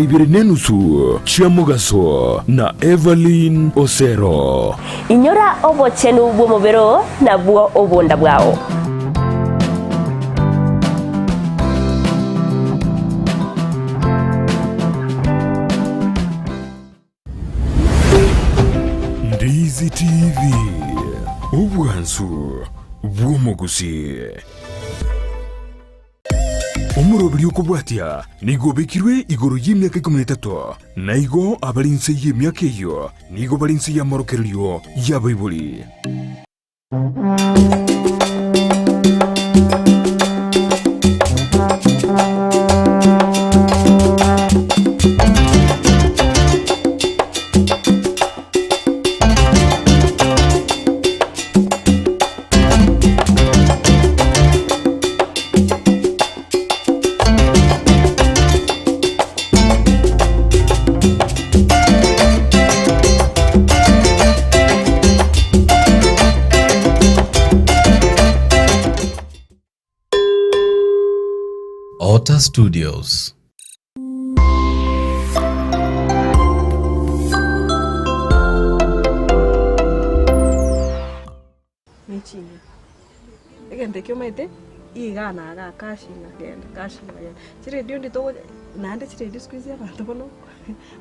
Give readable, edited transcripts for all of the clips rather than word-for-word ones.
Ibere nenusu chia mogaso na Evelyn Osero. Inyora obochenu bw'omobere oo nabwo obonda bwao. Ndizi TV, obwansu bw'omogusii. Omoroberi okobwatia nigo obekirwe igoro y'emiaka ikomi na etato, na igo abare inse y'emiaka eyio nigo bare inse y'amorokererio y'abaibori. Otter Studios. Ne chinyeni. Egento ekio omanyete, igaa na igaa, cash ng'a genda, cash ng'a genda. Chiredio ndi togo naende chiredio siku hizi abanto bono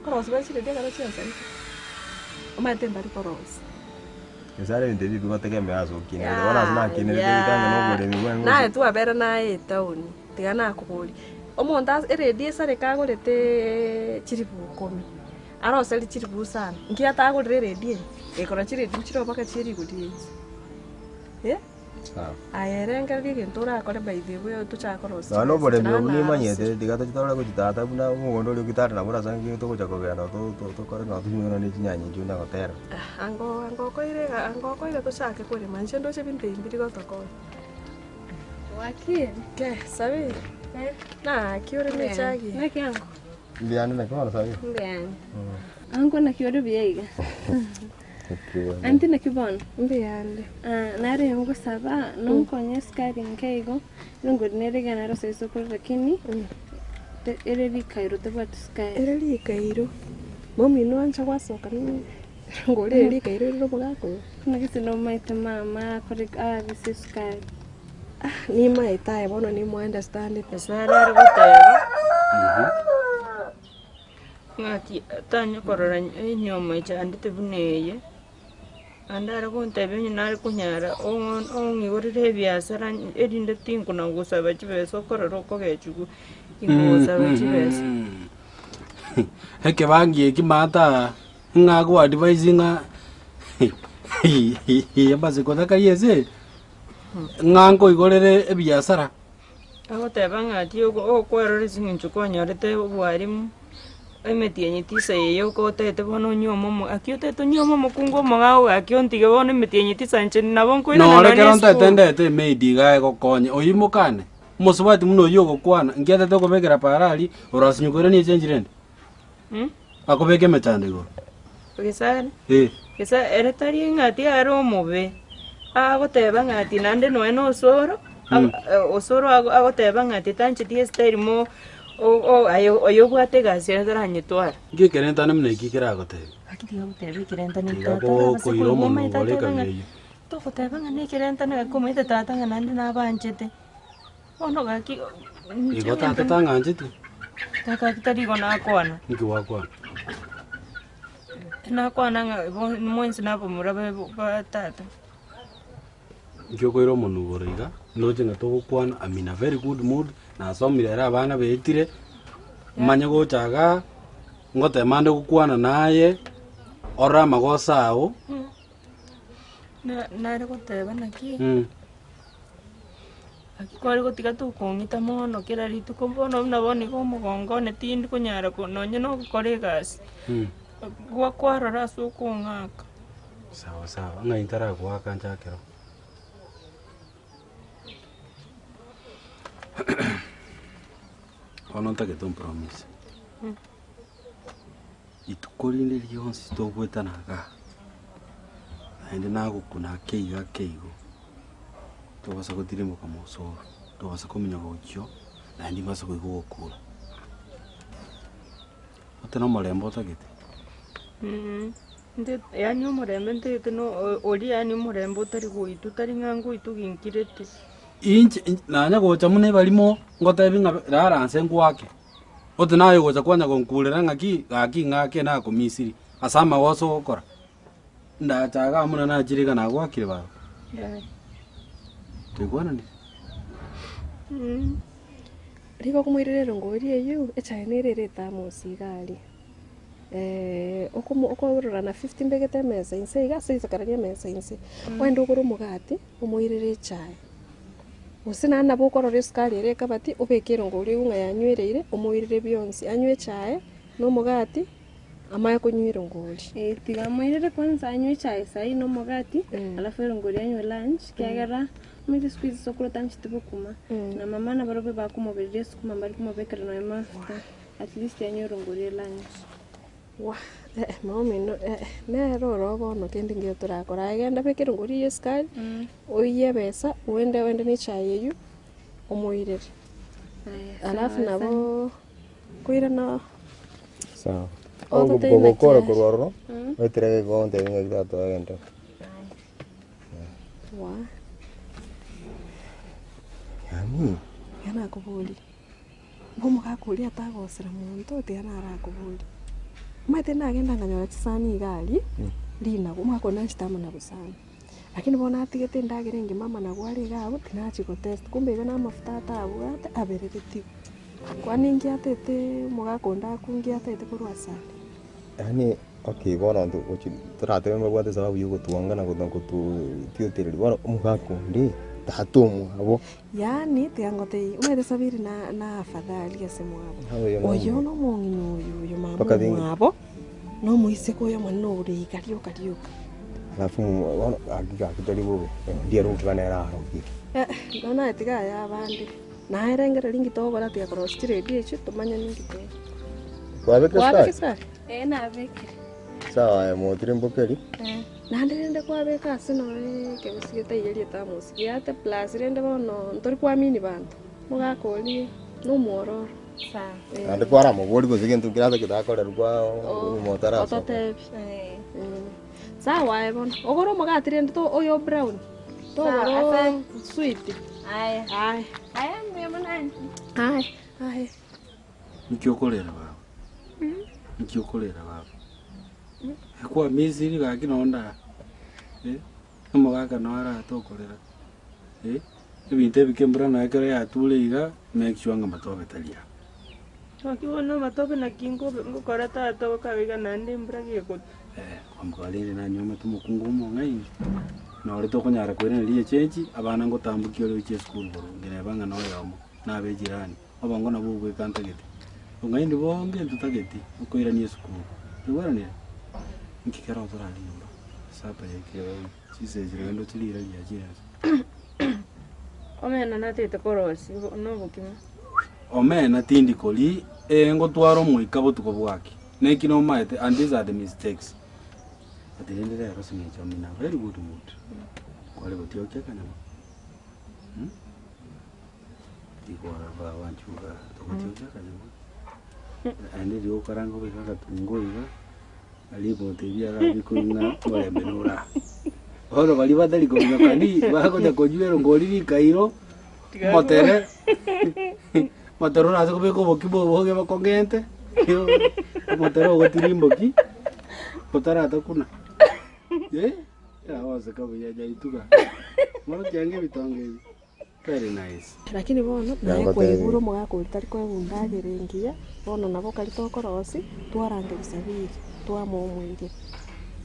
nkorosia bare chiredio ekero chiasareka, omanyete mbari korosia. Nyasae ebinto ebi bigotegemea ase okinerete, bono ase nakinerete ebitange na oboremi bwane Naye gose. twabera naye etown, tiga nakoboria, omonto ase eredio esareka agoreteeee chiribu ikomi. Aroserie chiribu sana, nki atagorire eredio eye? Ekero chiredio nchire mpaka chie rigori rinse. Eh? Sawa. Aye erengereria egento orakore by the way tochake korosia Nonya na chibesa oboremi chire obwo narosire. nimanyete tiga tochi torore gochi tata buna omogondo oria okitanda nabo orasanga ekero togocha kogenda to- to- tokore nonye tonywe nonye chinyanya echio onye gotera. Ah, ango ango okoire iga ango okoire tochake korema inche ndoche ebinto ebi mbiri gotokonya. Wakiri. Ke, Sabiri, naki ore na echagi eye? Naki ango? Mbuya naki bono Sabiri? Mbuya Ango naki ore buya iga? Aunty naki bono? Mbuya ande. Ah, nare ngosaba nonkonye esukari nke igo, erongori nere iga naro ase esukuru lakini te- ere rikairo tebwati sukari. Ere rikairo, momino ancha gwasoka erongori ere rikairo rire omogaka oyo? Buna gese nomaete mama akore abise esukari. Nimaete aye bono nimo understand. Nyasae nere goteba, ng'a tanya korora enyiomo echandete buna eye, naende are gontebia onye nare konyara ong'igorere ebiasara erinde tinkona gosaba chibesa okorora okogechigwa ingosaba chibesa. Ekebangi eki maata ng'a ago advise ng'a amaseko takari ense. Ng'a nkoigorere ebiasara. Agoteba ng'a ti okwerora ase eng'encho kwanyorete obwarimu, emetienyi tisa eye yoka otagete bono onywe omomo aki otagete onywe omokungu omong'ao gaki ontige bono emetienyi tisa inche nabo nkoirana Nore nonye ekero ntaete esukuru. ndete emaid iga egokonye, oyio mokane, omosubati buna oyio ogokwana, nki atete okobekera para aria, orasinywe koirania echenji rende? Akobeka emechando igoro. Gesare, Eh. gesa ere tari ng'a tiare omobe, agoteba ng'a ati naende nonya na osoro, osoro agoteba ng'a ati tancheti esitari mo aye oyo obwate egasi ere taranyetwara. Nki ekerentane buna eki keragotebia? Gaki tiga goteba ekerentane Tiga tata arabase koira koigwa omonwa omanyete ore atebe ng'a ekabira eyio. togoteba ng'a nekerentane gaki omanyete tata ng'a naende nabanchete. Bono gaki Igo tata tang'ancheti? Tata gaki tari igo nakwana. Inki gwakwana? Nakwana ng'a mwensi nabamura ba tata. Inki okoira omonwa igoro iga, ndoche ng'a togokwana, I'm in a very good mood, nasomire ere abana baetire, manye gocha igaa, ngotema ande gokwana naye, orore amagoso ao. Nare goteba naki. Naki kware gotiga tokong'ita mono kera rituko bono buna bono iga omogongo one tindi konyara ko nonye na ogokora egasi, gwa kwarora ase okong'aka. Sawa sawa, ng'ai ntaragoaka nchakero. Bono ntagete ompromise, rituko rinde rionsi togoetana igaa, naende nagokuna ake iga ake igo. Tobasa gotirimboka mosoro, tobasa kominyoka gochio, naende imbasa koigwa ogokura. Ote nomorembe otagete. Nte yaani omorembe ntagete no o- oria yaani omorembe otari goitwa tari ng'a ngoitwa ginkirete. Inche nanya gocha buna ebarimo ngotebi ng'a rara nse ngwake, oti naye ogocha kwanya gonkurera ng'aki gaki ng'ake nakomisiri ase amagoso ogokora. Ndacha igaa buna nachire iga nagwakire baba. Twaigwananire? Rigo okomoirera erongori eyio, echae nere ere ethermos iga aria, okomo okorora na fifty mbegete emesa inse iga ase risakara ria emesa inse, ogende ogore omogati, omoirere echae. Gose naende nabo okorora esukari ere ekabati, obeke erongori eywo ng'a yanywereire, omoirere bionsi, anywe echae, na omogati, amanye konywa erongori. Eh, tiga amoirere kwanza anywe echae sahi na omogati, alafu erongori anywe lunch, kiagera omanyete siku hizi sokoro tancheti bokima, na mama nabarobwo bakomobereria esukuma mbari komobekera nonya mafuta, at least anywe erongori elunch. Wah! Eh mama omino eh nere oro bono kende nkeiyo torakora aye genda beka erongori eywo esukari, oiyie ebesa, oende oende na echae eywo, omoirere. Aya, Alafu sawa, asante. nabo koirana Sawa. Ogotebi Kogokora naki korwa ororo, oetere gontebia ng'a tata ogende. Wah! Yaani, Iga nakoboria, omogaka oria atagosera monto tiga narakoborie. Omanyete nagenda nkanyora chisani iga aria, rinagu, omogaka oria nachete amanagu sana. Lakini bono natigete endagera engima amanagu are iga abwo, tinachia gotest, kumbe igo na amafuta atabwate abereretigwe. Kwani inki atete omogaka onde akungie atagete korwa asare? Yaani okay bono intwe gochi toratebe mbabwate esababu ya ogotwanga na gotu gotutiotereria, bono omogaka onde tata omwabo. Yaani tiga ngotebie, omanyete Sabiri na na afadhali ase mwabo. Oyo no Oyo nomong'ina oyo oyo mama Mpaka binge. omwabo, na omoiseke oyo omonene ore iga rioka rioka. Alafu bono gaki gaki tari bobe, ndiere gotiga nere arokie. Eh, bono aye tiga aya abande. Naye rengereria inki togokora tiga korosia chiredio echio tomanye ninki togokora. Kwabekire Kwabeka sukari? esukari? Eh, nabekire. Sawa aye motire mbokeri. Naende rende kwabeka ase noe ekegusi getaiyerie ethermos giate plus rende bono ntori kuamini banto, mogaka oria na omwororo. Sawa. Eh. Naende kwaramobori gose gento nkere ase getakorerwa kwa motarasoka. Ototebi. Sawa aye bono, ogore omogati rende to oyo brown, togora Sawa, asante. sweet. Aya. Aye. Aya mbuya mono aunty. Aye, aye. Nki okorera baba? Nki okorera baba? Kwa Misiri gaki noo ndaa eh, omogaka noo arate okorera eh, ebinto ebike mbura nonya ekero yature iga, make sure ng'a matobe tari aa. Naki bono amatobe naki nkobe ngokora tata okabe iga naende embura gegotwa. Eh, kwamboka rende nanyomete omokungu omong'aini, nore tokonyara koiraneria echenchi, abana ngotambokia ore gochia esukuru boronge neba ng'a noyomo, nabe ejirani. Obongo nabwo obweka ntagete, obong'aini bonge ntotageti okoirania esukuru. Twaigwananire? Nki kero torare nyomba? Supper yaikire bono, chinsa echi rende oche rira riachire ase. Omena natagete korosia na obokima. Omena tindi koria, ee ngotwara omoika botuko bwake. Neki nomaete and these are the mistakes. But rende rero ase eng'encho I'm in a very good mood. Kware gotiokia akanyama. Igoro bawanchuka togotiokia akanyama, naende riria ogokaranga obeke agatunguo iga, ribota eria riaga ng'a omorembe nore aa. Bono baria batari kominyokani, bagocha konywa erongori rikairo, omotere, omotere orase kobeka obokima oboge bokong'ente, omotere ogotirimboki, otaratakuna eh, yagoseka buya nyaituga, bono kianga ebitonga ebi. Very nice. Lakini bono naye Nangotebie. kwaigure omogaka oria tari koegwa endagera engiya, bono nabo kari tokorosia, twarangeria sabiri, twamoa omoiria.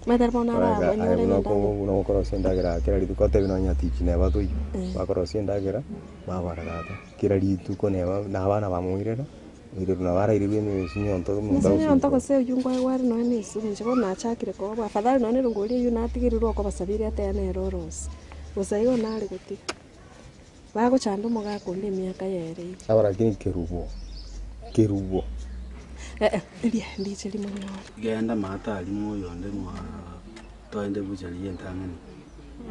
Omanyete ere bono Aye aranyore buna endagera. oko- okorosia endagera kera rituko otebi nonya tichi neba toiyo, bakorosia endagera, babara tata, kera rituko neba na abana bamoirera, oirerwa nabo arairerwe emesinyo omonto Mesinyo agosibwa. ntogose oywo nkoegwa are nonya na esuru inche bono nachakire koba afadhali nonya na erongori eywo natigerirwe okoba sabiri ateba nere orosie, bosa igo nare gotiga. Bagochanda omogaka onde emiaka yaye ere iga. Aba lakini kerubo, kerubo. Eh, eria ndiche rimonyore. Genda maate aria moyonde mwa toende buchari y'entang'ani,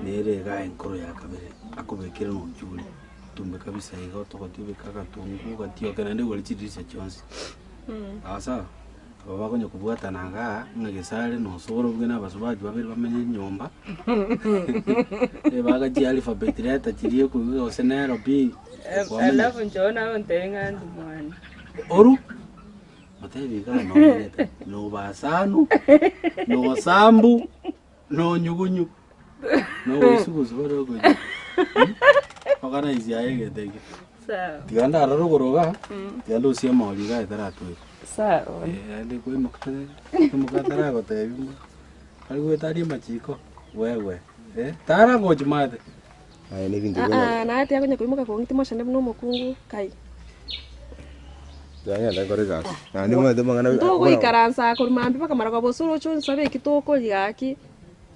nere iga enkoro ya kabere akobekere na ochuri, tumbe kabisa iga otogotie obeke agatungu ogatioke naende igoro chidirisha chionsi. Sawa sawa. Aba bakonya kobwatana igaa, ng'a Gesare na Osoro buya na abasubati babere bamenye nyomba, bagachia alphabet letter chiria ekoigwa gose nero pi, kwamanya. Alafu inche bono agontebia ng'a ndi mwana. Oru, motebi igaa nomenyete, nobasanu, nosambu, nonyugunyu, nogoisugusu bono okoigwa, organize yaye egento ekio. Sawa. Tiga ndarore rogoro igaa, tiga ndosie emori igaa etaratweka. Sawa. Eh, naende koimoka koimoka ataragotebia mbu, ari goetaria amachiko, wewe, eh, taragochi maate. Aye na ebinto bia Aa, naye tiakonya koimoka kong'iti mochane buna omokungu kai. Tianyarete gokora egasi. Naende omanyete amang'ana Ntogoikaransa korwa mambia mpaka marogoba gose oroche onsabe eki tokoria gaki,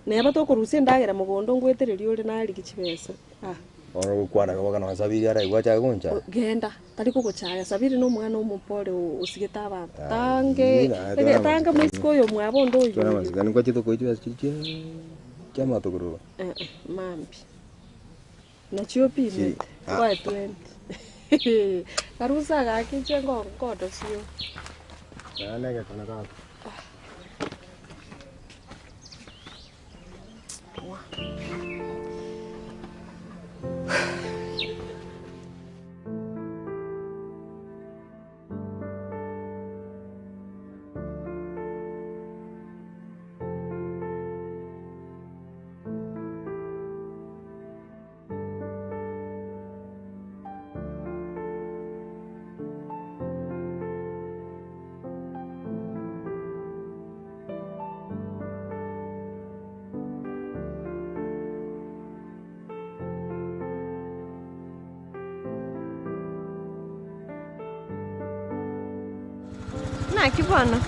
neba tokorusia endagera mogondo ngoetereria ore narigia chibesa ah. Bono ogokwana iga bono Sabiri araigwe achake gonchaya. Genda, tari kogochaya, Sabiri nomwana omopore osigete abanto, Aye, tange naye ege twara tange amasikani. moiseke oyo omwabo onde oywo Twara oywo. amasikani nkwachete koa chibesa chiria chia chia amatokororo. Eh eh, mambia. Nachio opimete, Ah. ngoe 20. Karusa gaki inche nko nkodosio. Naye na egekone gaki. Naki bono?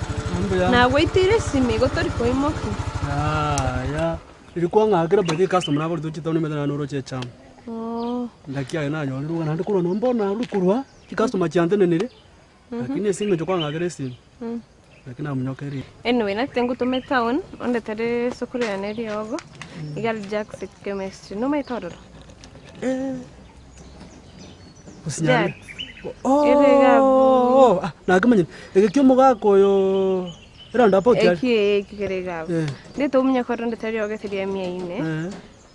Nagoiteire esimi igo tori koimokia. Yaya, riria kwang'akera by the way customer naborete oche town omanyete naye noroche echam. Oh. Naki aye nanyorire iga naende korwa nonye bono narure korwa, chicustomer chiantenenire, lakini ase eng'encho kwang'akera esimi, naki namonyokeire. Anyway, natete ngotome town, ondetere esukuru yane eriogo, iga aria Jack's Chemistry, nomanyete ororo? Osinyare. Jack's. Ere iga abwo. Oh, ah, nakemanyire, eke kia omogaka oyooo eroundabout aria. Eki ee eki kere iga abwo. Eh. Ndete omonye kore ondetere eriogo ase ria mia ine, Eh.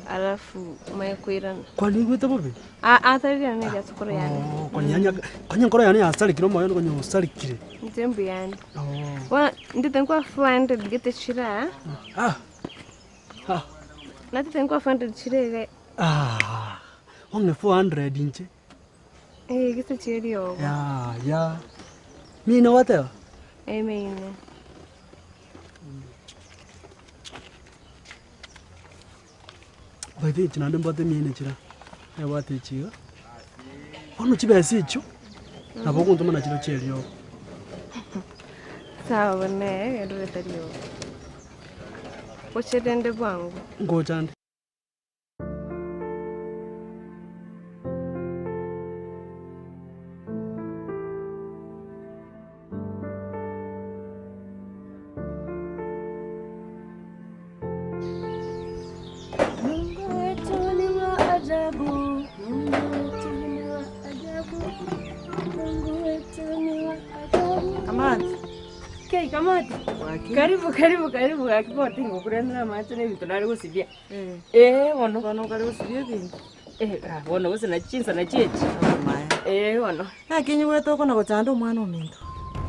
alafu omanye koirana. Kwani oigwete bobe? Aa tari riane eria sukuru yane. Oh, konya nya konya enkoro yane yasarekire omoyo one konya osarekire. Inche mbuyande. Oh. Bono ndete nkwa 400 gete chiraa, Ah. Ah. natete nkwa 400 chire iga. Ah. Ong'e 400 inche. Ee, gese chieriogo. Yaya. Mine gwateba? Ee, mine. By the way, inche naende mbwate emine chira, nebwate echi iga, bono chibesa echio, nabo ogontoma nachio chiria eriogo. Sawa bono ee, genda orete riogo. Oche rende bwango. Ngocha nde. Mungu wetu ni wa ajabu, Mungu wetu ni wa ajabu, Mungu wetu ni wa ajabu. Kamati. Kei kamati. Karibu karibu karibu gaki bono tingokurenera amache na ebinto nare gosibia. Eh bono. Bono okare gosibia ebinto. Eh ah bono gose nachi chinsa nachi echi. Eh bono. Naki nyigwete okona gochanda omwana ominto.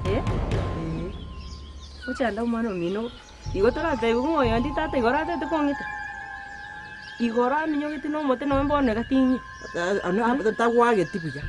Eh? Gochanda omwana omino, igo toratebiwe ng'a oyondi tata igoro atete kong'ita? Igoro aminyogeti na omote nonye bono iga ting'ia. Tagwageti buya.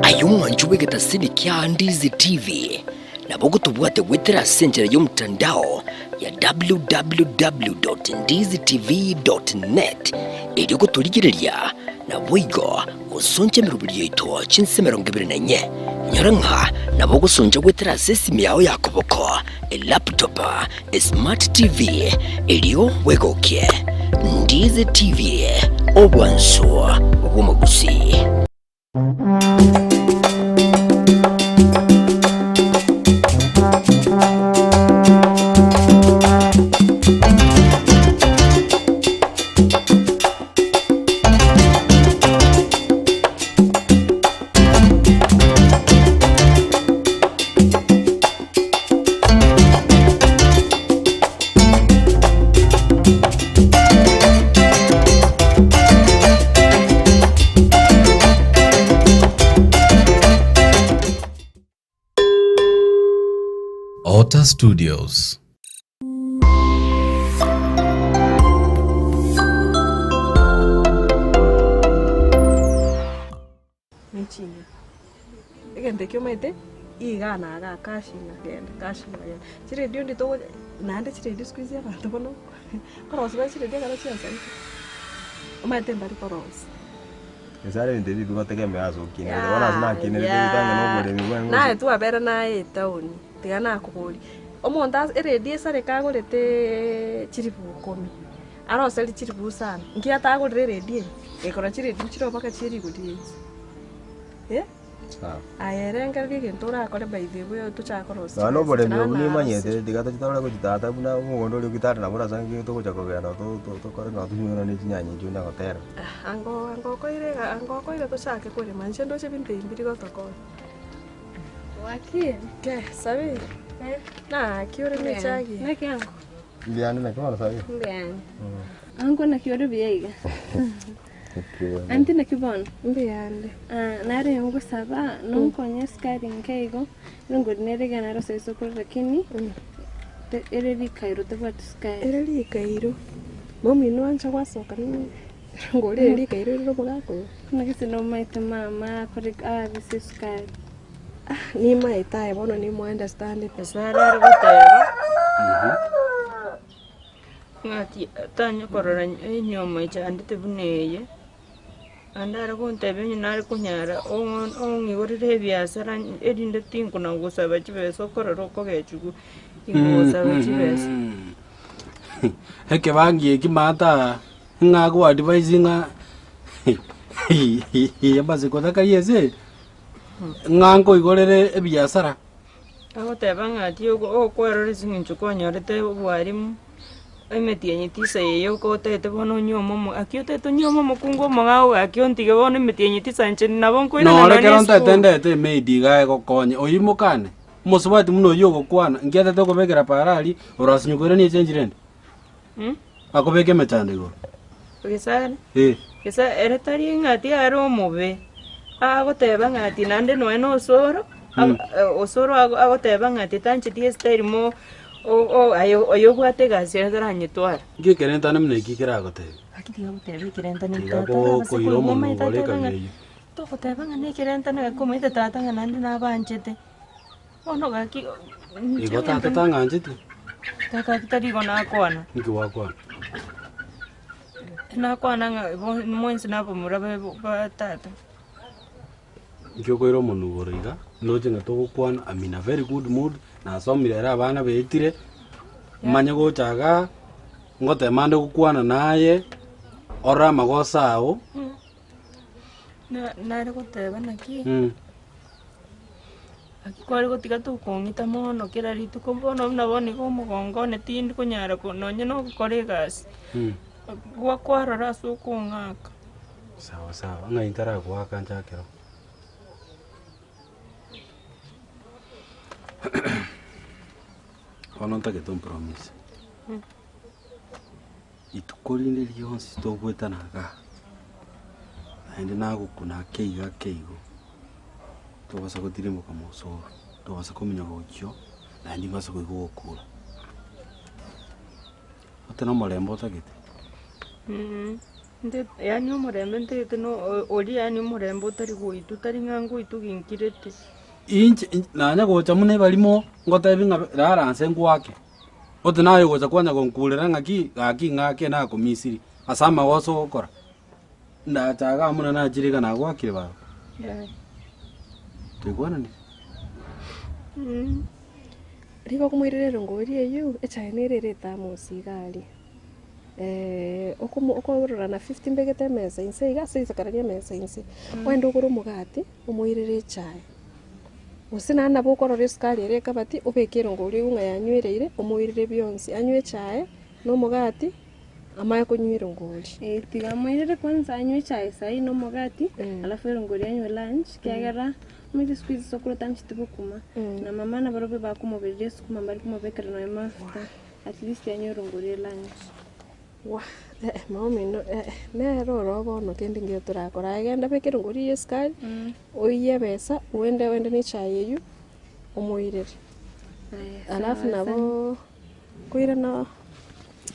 Aye omwancho bw'egetasini kia Ndizi TV, nabo ogotobwate goetera ase enchera y'omotandao ya www.ndizitv.net erio gotorigereria naboigo gosoncha emeroberi yaito chinse 24. Nyora ng'a nabo ogosoncha goetera ase esimi yao ya koboko, elaptop, esmart TV, erio bwegokie. Ndizi TV, obwansu bw'omogusii. Otter Studios. Nechinyeni. Egento ekio omanyete, iga na igaa kashina genda, kashina genda. Chiredio ndi togo naende chiredio siku hizi abanto bono korosia bare chiredio ekero chiasareka, omanyete mbari korosia. Gose are ebinto ebi bigotegemea ase okinerete, bono ase nakinerete ebitange na oboremi bwange Naye gose. twabere naye etown, tiga nakoboria, omonto ase eredio esareka agoreteeee chiribu ikomi. Aroserie chiribu isano, nki atagorire eredio eye? Ekero chiredio chire mpaka chie rigori rinse. Eh? Sawa. Aye rengereria egento orakore by the way tochake korosia Nonya na chibesa oboremi chiria obwo nimanyete narosire. tiga tochitore gochia tata buna omogondo oria okitare nabo orase ng'aki togocha kogenda to- to- tokore nonye tonyuere ne chinyanya echio onya gotera. Ah, ango ango okoire iga ango okoire tochake korema inche ndoche ebinto ebi mbiri gotokonya. Wakiri. Ke, Sabiri, naki ore mechagi? Naki ango? Mbuya naki bono Sabiri? Mbuya. Ango naki ore buya iga? Aunty naki bono? Mbuya ande. Ah, nare ngosaba nonkonye esukari nke igo, erongori nere iga naro ase esukuru lakini te ere rikairo tebwati sukari. Ere rikairo, momino ancha gwasoka nini erongori ere rikairo rire omogaka oyo? Naki ase nomaete mama akore abise esukari. Nimaete aye bono nimo understand. Nyasae are goteba, ng'a tanya korora enyiomo echandete buna eye, naende are gontebia onye nare konyara ong'igorere ebiasara erinde tinkona gosaba chibesa okorora okogechigwa, tingosaba chibesa. Ekebangi eki maata ng'a go advise ng'a amaseko takari ase. Ng'a nkoigorere ebiasara. Agoteba ng'a ti okwerora ase eng'encho kwanyorete obwarimu, emetienyi tisa eye otagete bono onyuome omo aki otagete onyuome omokungu omong'ao gaki ontige bono emetienyi tisa inche nabo nkoirana Nore nonya ekero esukuru. ntaete ndete emaid iga egokonye, oyio mokane, omosubati buna oyio ogokwana, nki atete okobekera para aria, orasinywe koirania echenji rende? Akobeka emechando igoro. Gesare, Eh. gesa ere tari ng'a ti are omobe, agoteba ng'a ati naende nonya na osoro, osoro agoteba ng'a ati tancheti esitairi mo o- o aye oyo obwate egasi ere taranyetwara. Nki ekerentane buna eki keragotebia? Gaki tiga goteba ekerentane Tiga tata arabase koira koigwa omonwa omanyete igoro atebe ng'a ekabira eyio. togoteba ng'a na ekerentane gaki omanyete tata ng'a naende nabanchete. Bono gaki Igo tata tang'ancheti? Tata gaki tari igo nakwana. Nki gwakwana? Nakwana ng'a mwensi nabamura ba tata. Nki okoira omonwa igoro iga, ndoche ng'a togokwana I'm in a very good mood, nasomire ere abana baetire, manye gocha igaa, ngotema ande gokwana naye, orore amagoso ao. Nare goteba naki. Naki kware gotiga tokong'ita mono kera rituko bono buna bono iga omogongo one tindi konyara ko nonye na ogokora egasi, gwa kwarora ase okong'aka. Sawa sawa, ng'ai ntaragoaka nchakero. Bono ntagete ompromise, rituko rinde rionsi togoetana igaa, naende nagokuna ake iga ake igo. Tobasa gotirimboka mosoro, tobasa kominyoka gochio, naende imbasa koigwa ogokura. Ote nomorembe otagete? Yaani omorembe ntagete no oria yaani omorembe otari goitwa, tari ng'a ngoitwa ginkirete. Inche nanya gocha buna ebarimo, ngotebi ng'a rara nse ngwake, ote naye ogocha kwanya gonkurera ng'aki, gaki ng'ake nakomisiri, ase amagoso ogokora. Ndacha iga amo na nachire iga nagwakire baba. Twaigwananire? Rigo okomoirera erongori eywo, echae nere ere ethermos iga aria, okomo okorora na fifty mbegete emesa inse iga ase risakara ria emesa inse, ogende ogore omogati, omoirere echae. Gose naende nabo okorora esukari ere ekabati, obeke erongori eywo ng'a yanywereire, omoirere bionsi, anywe echae, na omogati, amanye konywa erongori. Eh, tiga moirere kwanza anywe echae saii na omogati, alafu erongori anywe lunch, kiagera omanyete siku hizi sokoro tancheti bokima, na mama nabarobwo bakomobereria esukuma mbari komobekera nonya mafuta, at least anywe erongori elunch. Wah! Eh mama omino eh nere oro bono kende nkeiyo torakora, aye genda beka erongori eywo esukari, oiyie ebesa, oende oende na echae eywo, omoirere. Aya, Alafu sawa, nabo asante. koirana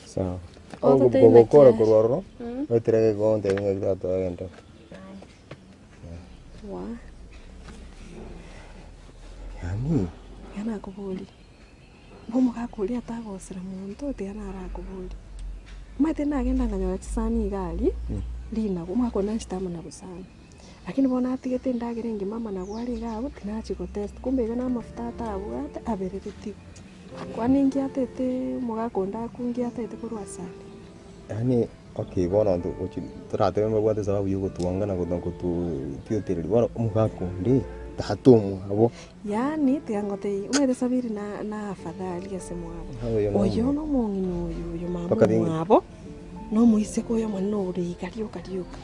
Sawa. Ogotebi naki Ogokora aye. korwa ororo, oetereke gontebia ng'a tata ogende. Wah! Yaani. Iga nakoboria, omogaka oria atagosera monto tiga narakoborie. Omanyete nagenda nkanyora chisani iga aria, rinagu, omogaka oria nanchete amanagu sana. Lakini bono natigete endagera engima amanagu are iga abwo, tinachia gotest, kumbe igo na amafuta atabwate abereretigwe. Kwani inki atete omogaka onde akungie atagete korwa asare? Yaani okay bono intwe gochi toratebe mbabwate esababu ya ogotuanga na na gotutiotereria, bono omogaka onde tata omwabo. Yaani tiga ngotebie, omanyete Sabiri na na afadhali ase mwabo. Oyo Oyo nomo- na omong'ina oyo oyo mama Mpaka ringi- omwabo, na omoiseke oyo omonene ore iga rioka rioka.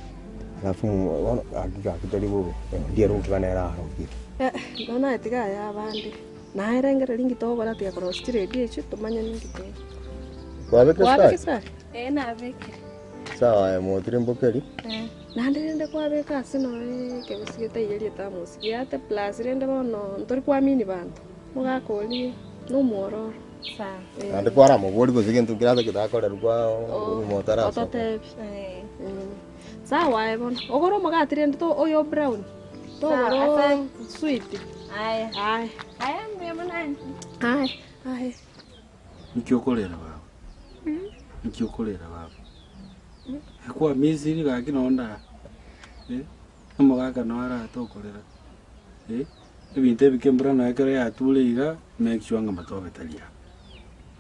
Alafu bono gaki gaki tari bobe, ndiere gokiba nere arokire. Eh, bono aye tiga aya abande. Naye rengereria inki togokora tiga korosia chiredio echio tomanye ninki togokora. Kwabekire Kwabeka sukari? esukari? Ee nabekire. Sawa aye motirimbokeria. Naende rende kwabeka ase noe ekegusi getaiyerie ethermos giate plus rende bono ntori kuamini banto, omogaka oria na omwororo. Sawa. Naende kwaramoboria gose gento nkere ase getakorerwa kwa motarasoka. Ototebi. Sawa aye bono, ogore omogati rende to oyo brown, togora Sawa, asante. sweet. Aya. Aye. Aya mbuya mono aunty. Aye, aye. Nki okorera baba? Nki okorera baba? Kwa Misiri gaki noo ndaa eh, omogaka noo arate okorera eh, ebinto ebike mbura nonya ekero yature iga, make sure ng'a matobe tari aa.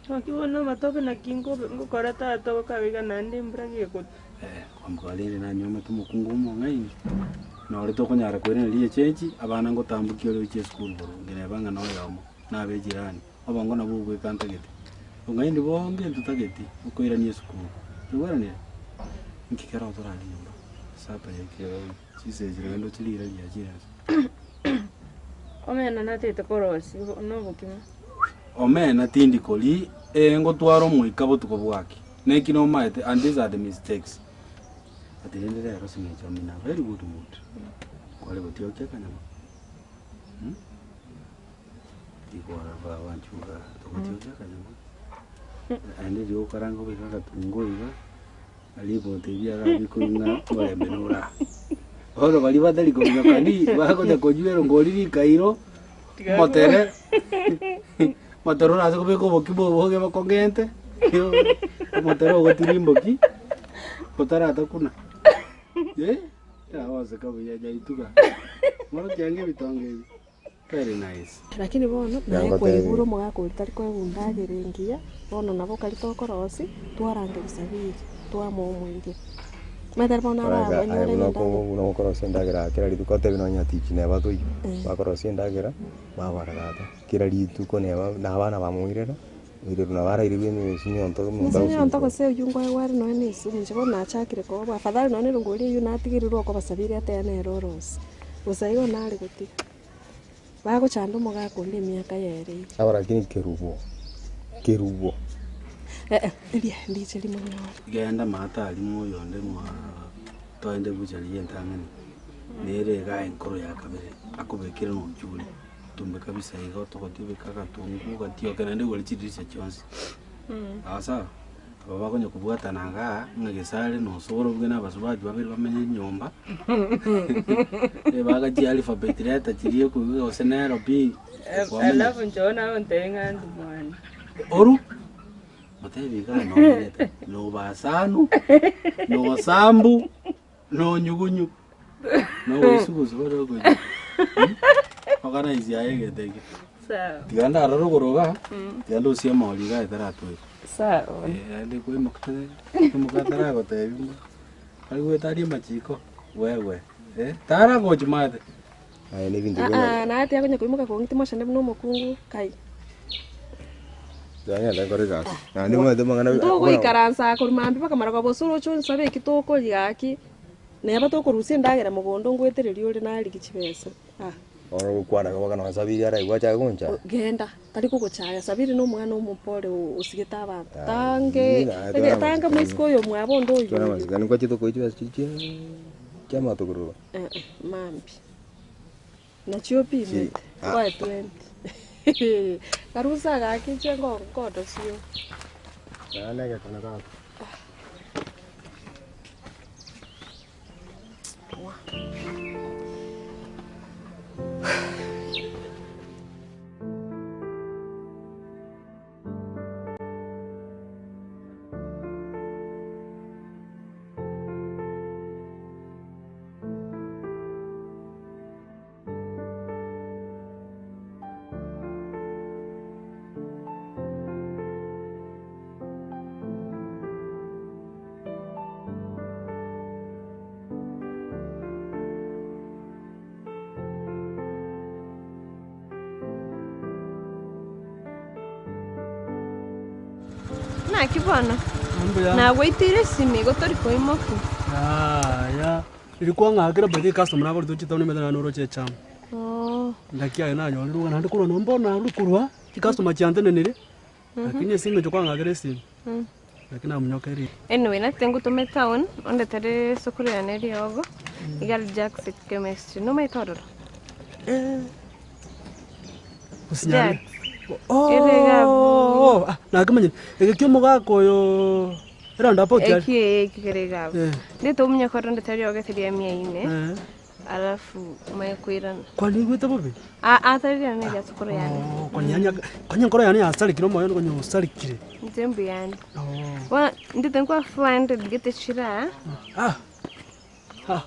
Naki bono amatobe naki nkobe ngokora tata ogokaga iga naende embura gegotwa. Eh, kwamboka rende nanyomete omokungu omong'aini, nore tokonyara koiraneria echenchi, abana ngotambokia ore gochia esukuru boronge neba ng'a noyomo, nabe ejirani, obongo nabwo obweka ntagete. Obong'aini bonge ntotageti, okoirania esukuru, toigweranire? Nki kero torare nyomba, supper yaikire bono, chinsa echi naende ochirire riachire ase. Omena natagete korosia na obokima. Omena tindi kori ee ngotwara omoika botuko bwaki neki nomaete and these are the mistakes but rende rero sing'encho I'm in a very good mood kware gotiokia akanyama mm igoro bawanchuga togotiokia akanyama naende riria ogokaranga obeke agatunguo iga Ripoti eria arabikorwe ng'a omorembe nore aa. Bono baria batari kominyokani bagocha konywa erongori rikairo, omotere, omotere orase kobeka obokima oboge bokong'ente, omotere ogotirimboki, otaratakuna eh, yagoseka buya nyaituga, morokia ang'e ebitonga ebi. Very nice. Lakini bono naye Yango kwaigure tebi. omogaka oria tari koegwa endagera engiya, bono nabo kari tokorosia, twarangeria sabiri, twamoa omoiria. Omanyete aria bono Aye arabanyore buna endagera. oko- buna okorosia endagera kera rituko otebi nonya tichi neba toiyo, bakorosia endagera, babara tata, kera rituko neba na abana bamoirera, oirerwa nabo arairerwe emesinyo nto omonto Emesinyo agosuka. gose oywo nkoegwa are nonya na esimi, inche bono nachakire koba afadhali nonya na erongori eywo natigerirwe okoba sabiri ateba nere orosie, bosa igo nare gotiga. Bagochanda omogaka onde emiaka yaye ere. Aba lakini kerubo, kerubo. Eh, eria ndiche rimonyore. Genda maate aria moyonde mwa toende buchari y'entang'ani, nere igaa enkoro ya kabere, akobekere na ochuri, tumbe kabisa iga otogotie obeke agatungu ogatioke naende igoro chidirisha chionsi. Sawa sawa, aba bakonya kobwatana igaa, ng'a gesare na osoro buya na abasubati babere bamenye nyomba, bagachia alphabet letter chiria okoigwa gose nero pi, kwamanya. Alafu nchoe nagontebia ng'a ndi mwana. Oru, motebi iga nomenyete, nobasanu, nosambu, nonyugunyu, nogoisugusu bono okonya. Organize yaye egento ekio. Sawa. Tiga ndarore rogoro igaa, tiga ndosie emori igaa etaratweka. Sawa. Eh, naende koimoka koimoka ataragotebia mbu, aigwete arie amachiko, wewe, eh, taragochi maate. Aye nebinto Ah, buna ah, naye tiakonya koimoka kong'iti mochende buna omokungu kai. Tiga nkore egasi. Naende omanyete amang'ana Ntogoikaransa aa korwa mambia mpaka marogoba gose oroche onsabe eki tokoria gaki, neba tokorusia endagera mogondo ngoetereria ore narigia chibesa ah. Bono ogokwana igo boka nonye Sabiri araigwe achake gonchaya. Genda, tari kogochaya, Sabiri na omwana omopore osigete abanto, tange tange moiseke oyo omwabo onde oywo Twara oywo. amasikani nkwachete koa chibesa chiria chia amatokororo. Eh eh, mambia. Nachio opimete, ngoe 20. Karusa gaki inche nko nkodosio. Naende egekone gaki. Naki bono? Mbuya. Nagoiteire esimi igo tori koimoka. Yaya, riria kwang'akera by the way customer naborete oche town emete naende oroche echam. Oh. Naki aye nanyorire iga naende korwa nomba narure korwa, chicustomer chiantenenire, lakini ase eng'encho kwang'akera esimi, naki namonyokeire. Anyway, natete ngotome town, ondetere esukuru yane eriogo, iga aria Jack's Chemistry, nomanyete ororo? Osinyare. Jack's. Ere iga Oh, ah, nakemanyire, eke kia omogaka oyo eroundabout aria. Eki ee eki kere iga abwo. Eh. Ndete omonye kore ondete eriogo eteria emia ine, Eh. alafu omanye koirana. Kwani oigwete bobe? Aa tari riane eria sukuru yane. Oh, konya nya konya enkoro yane yasarekire omoyo one konya osarekire. Inche mbuyande. Oh. Bono ndete nkwa 400 gete chiraa. Ah. Ah.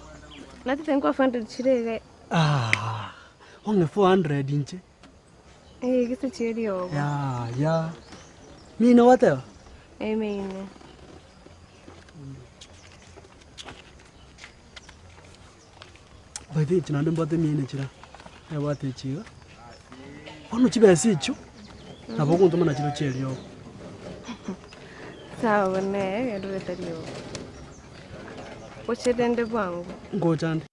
Natete nkwa 400 chire iga. Ah. Ong'e 400 inche. Eh, gese chieriogo. Yaya. Mine gwateba? Eh, mine. By the way, inche naende mbwate emia ine chira, ebwate echi iga. Bono chibesa echio, nabo ogontoma nachio chieriogo. Sawa bono eh, erurete riogo. Oche rende bwango. Ngocha nde.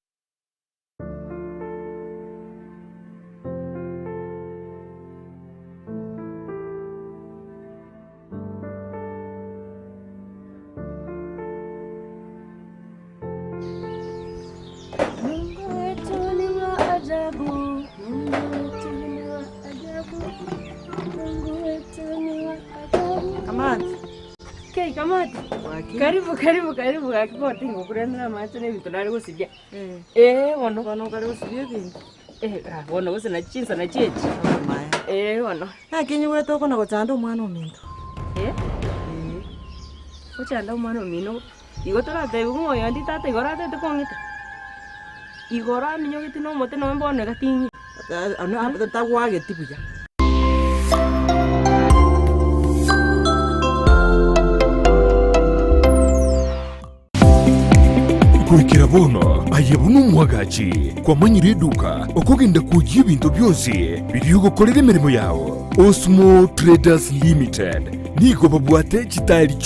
Mungu wetu ni wa ajabu, Mungu wetu ni wa ajabu, Mungu wetu ni wa ajabu. Kamati. Kei kamati. Karibu karibu karibu gaki bono tingokurenera amache na ebinto nare gosibia. Eh bono. Bono okare gosibia ebinto? Eh ah bono gose na chinsa nachi echi. Eh bono. Naki nyigwete okona gochanda omwana ominto? Eh? Gochanda omwana omino, igo toratebiwe ng'a oyondi tata igo oratete kong'ita? Igoro aminyogeti na omote nonya bono iga ting'iti. Tagwageti buya. Goikera bono aye buna omwagachi kwamanyire eduka okogenda kwoyia ebinto bionsi biria ogokorera emeremo yao. Osmo Traders Limited nigo babwate chitari.